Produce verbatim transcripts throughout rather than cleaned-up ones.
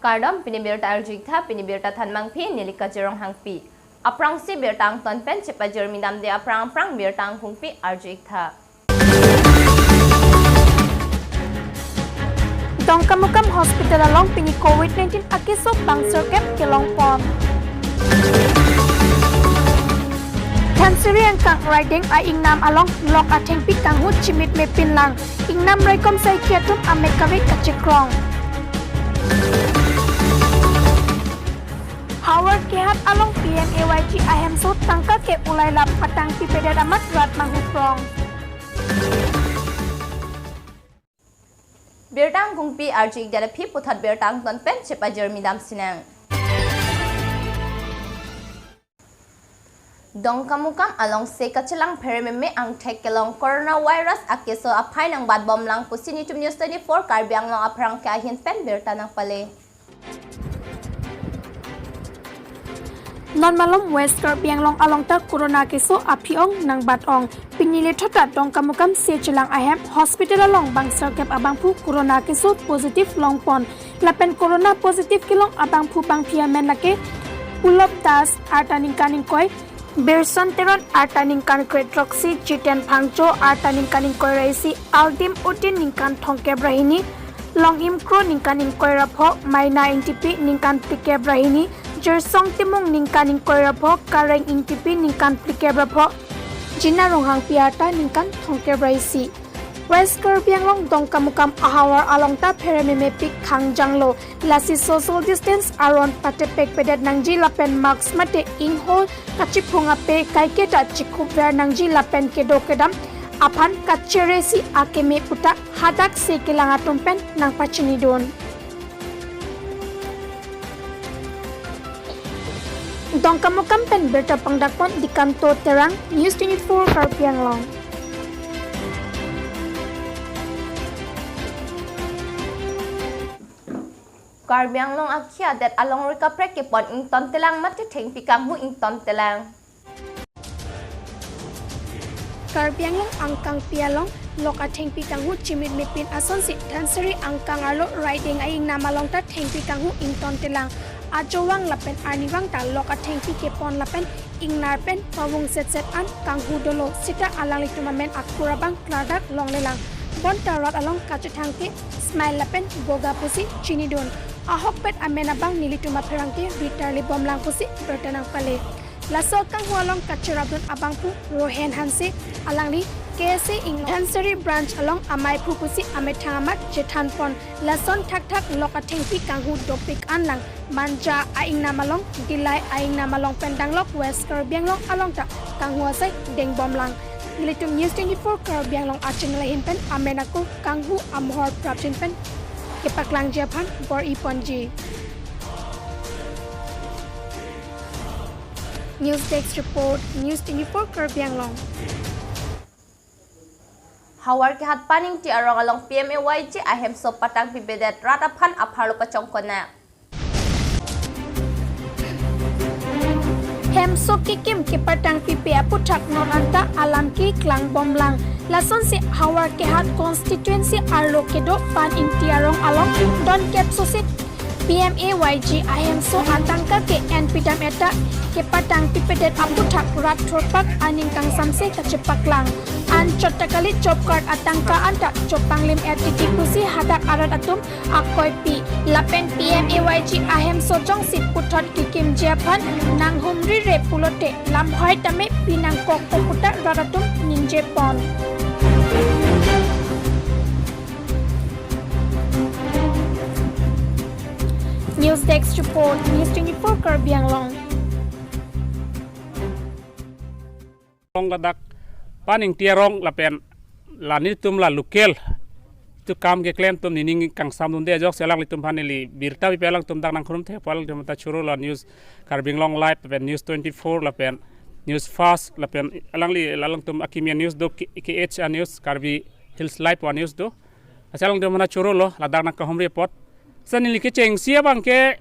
Kardom, pini birta arju-ik tha, pini birta thanbangpi neli Kajir Ronghangpi. Aphrangsi birta angton pen chepajirmi damde aphrang aphrang birta angkungpi arju-ik tha. Dongkamukam Hospital along pini covid nineteen akeso bang sirkep kelongpon. Dhansiri angkang Raideng a-ingnam along lok athengpi kanghu chimit mepin lang. Ingnam raikom saikhi atum amek kave kachekrong. Howraghat along P M A Y G ahemso tangka ke ulai lap patangpipedet amat rat manghuprong. Birta angkungpi arju-ik det aphi puthot birta angton pen chepajirmi dam sinang. Dongkamukam along se kachelang pherememe angthek kelong coronavirus akeso aphai nangbatbomlang pusi nelitum News twenty-four Karbi Anglong aphrang ke ahin pen birta nangpale. Non malom West Karbi Anglong along ta corona keso aphi-ong nangbat-ong. Pini lethot ta Dongkamukam se chelang ahem hospital along bang sirkep abangphu corona keso positive longpon. Lapen corona positive kelong abangphu bangphi amen lake Pulop Das, arta ningkan ingkoi, Birson Teron, arta ningkan kre throksi, Jiten Phangcho, arta ningkan ingkoi ra isi, Aldim Utin, ningkan thomkep ra hini, Longhim Kro, ningkan ingkoi ra pho, Maina Ingtipi, ningkan phlikep ra hini, Jirsong Timung, ningkan ingkoi ra pho, Kareng Ingtipi, ningkan phlikep ra pho, Jina Ronghangpi, arta ningkan thomkep ra isi. West Karbi Anglong Dongkamukam ahavar along ta pherememepik khangjanglo. Lasi social distance aron patepekpedet nangji lapen mask mate inghol kachiphung ape kaiketa chikhupver nangji lapen kedo kedam aphan kachere si akeme puta hadak se kelang atum pen nangpachinidun. Dongkamukam pen birta pangdakpon Dikanto Terang, News twenty-four Karbi Anglong. Karbi Anglong akhei adet alongri kaprek kepon ingtontelang mate thengpi kanghu ingtontelang. Karbi Anglong angkangpi along lok athengpi kanghu chimit mepin asonsi Dhansiri angkang arlo Raideng a-ingnam along ta thengpi kanghu ingtontelang. Ajovang lapen arnivang ta lok athengpi kepon lapen ingnar pen pavung setset an kanghu dolo seta alanglitum amen akur abang klardak longlelang. Bonta rat along kachethang ke Smile lapen Boga pusi chinidun. Ahokpet amen abang nelitum apherangke ritarli bomlang pusi birta nangpale. Laso kanghu along kacherapdun abangphu Rohen Hanse, alangli K S A Inglong Dhansiri branch along amaiphu pusi amethang amat chethanpon. Lason thakthak lok athengpi kanghu dopik anlang. Manja a-ingnam along, Dillai a-ingnam along pen danglok West Karbi Anglong along ta kanghu asai dengbomlang. Nelitum News twenty-four Karbi Anglong a-channel ahin pen amen akur kanghu amohor prapjin pen kepaklangji aphan bor-iponji. News Desk Report, News twenty-four Karbi Anglong. Howraghat Paningti arong along P M A Y G ahemso patangpipedet rat aphan apharlo pachongkona. Hemso kekim kepatangpipe aputhak non anta alam keklangbomlang. Lasonsi Howraghat constituency arlo kedo Paningti arong along don kepsosit P M A Y G ahemso atangka ke-enpidam eta kepatangpipedet aputhak rat thurpak aning kangsamse kachepaklang. Anchot ta kali job card atangka anta chopanglim etiti pusi hadak arat atum akoipi lapen P M A Y G ahemso jongsi puthot kekimji aphan nanghumrire pulote lamhai tame pinangkokpo puta rat atum ningjepon. News Desk Report, News twenty-four Karbi Anglong. Long ladak Paningti arong lapen la nelitum la local atum kam keklem atum nening kangsamdunde ajoksi alanglitum aphan neli birta pipe alangtum dak nangkhurum thekpo, alangtum ta choro la News Karbi Anglong Live lapen News twenty-four lapen News Fast lapen alangli alangtum akimi a-news do K H a-news Karbi Hills Live a-news do. Lasi alangtum aphan chorolo ladak nangkahumri apot. Lasi neli kechengsi abang ke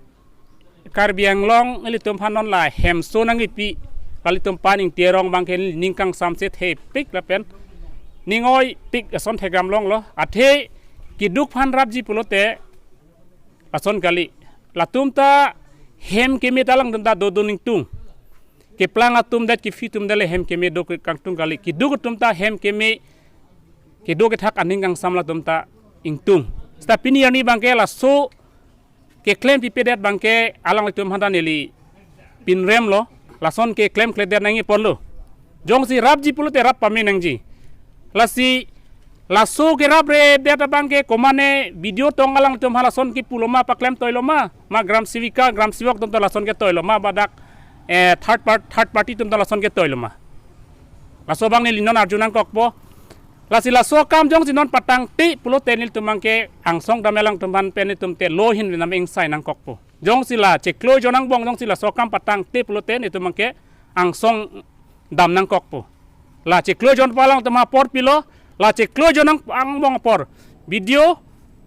Karbi Anglong ilitum aphan non la hemso nangkipi, kalitum Paningti arong abang ke ning kangsamse thepik lapen ning oipik ason thekdam longlo. Athe keduk aphan rapji pulote ason kali. Latum ta hem keme ta alangtum ta dodun ingtung. Keplang atum det, kefi atum det le hem keme do kangtung kali. Keduk atum ta hem keme kedo kethak aning kangsam latum ta ingtung. Seta pini arni abangke laso keklem pipedet abangke alanglitum aphan ta neli pinrem lo, lason keklemkledet nangji ponlo. Jongsi rapji pulote rap pame nangji. Lasi laso kerapre det abangke komane video tong alangtum aphan lason kepu loma, paklem toi loma, ma gram sevika, gram sevok atum ta lason ketoi loma, ba dak, eh, third part-, third party atum ta lason ketoi loma. Laso abang neli non arju nangkokpo. Lasi laso akam jongsi non patangte pulote nelitum abangke angsong dam alangtum aphan pen nelitum te lo ahin name ingsai nangkokpo. Jongsi la chiklo jon angbong jongsi laso akam patangte pulote nelitum abangke angsong dam nangkokpo. La chiklo jon pu alangtum apor pilo, la chiklo jon ang-, angbong apor video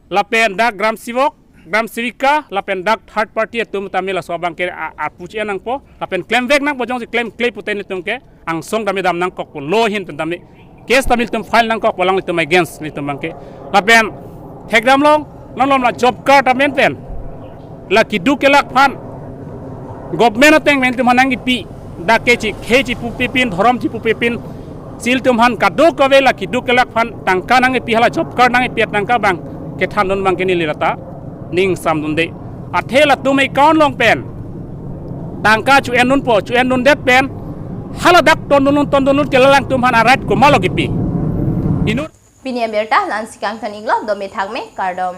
lapen dak gram sevok, gram sevika, lapen dak third party atum tame laso abangke a-, apuchi nangpo, lapen klemvek nangpo, jongsi klemkle pute nelitum ke angsong tame dam nangkokpo, lo ahin pen tame case tame nelitum file nangkokpo alanglitum against nelitum abangke. Lapen thekdam long, non lom la job card amen pen, la keduk kelak aphan government ateng pen nelitum aphan nangkipi, dak ke chikhei chipupe pin, dhorom chipupe pin, si ilitum aphan kadokave la keduk kelak aphan tangka nangkipi, hala job card nangkipi atangka abang kethandun abangke neli lata ning samdunde. Athe latum account along pen tangka chu-endunpo, chu-endundet pen hala dak tondunlun tondunlun ke la alangtum aphan a-right komatlo kipi? Inut. Pini abirta la-ansi kangton-iklo, dome thakme, kardom.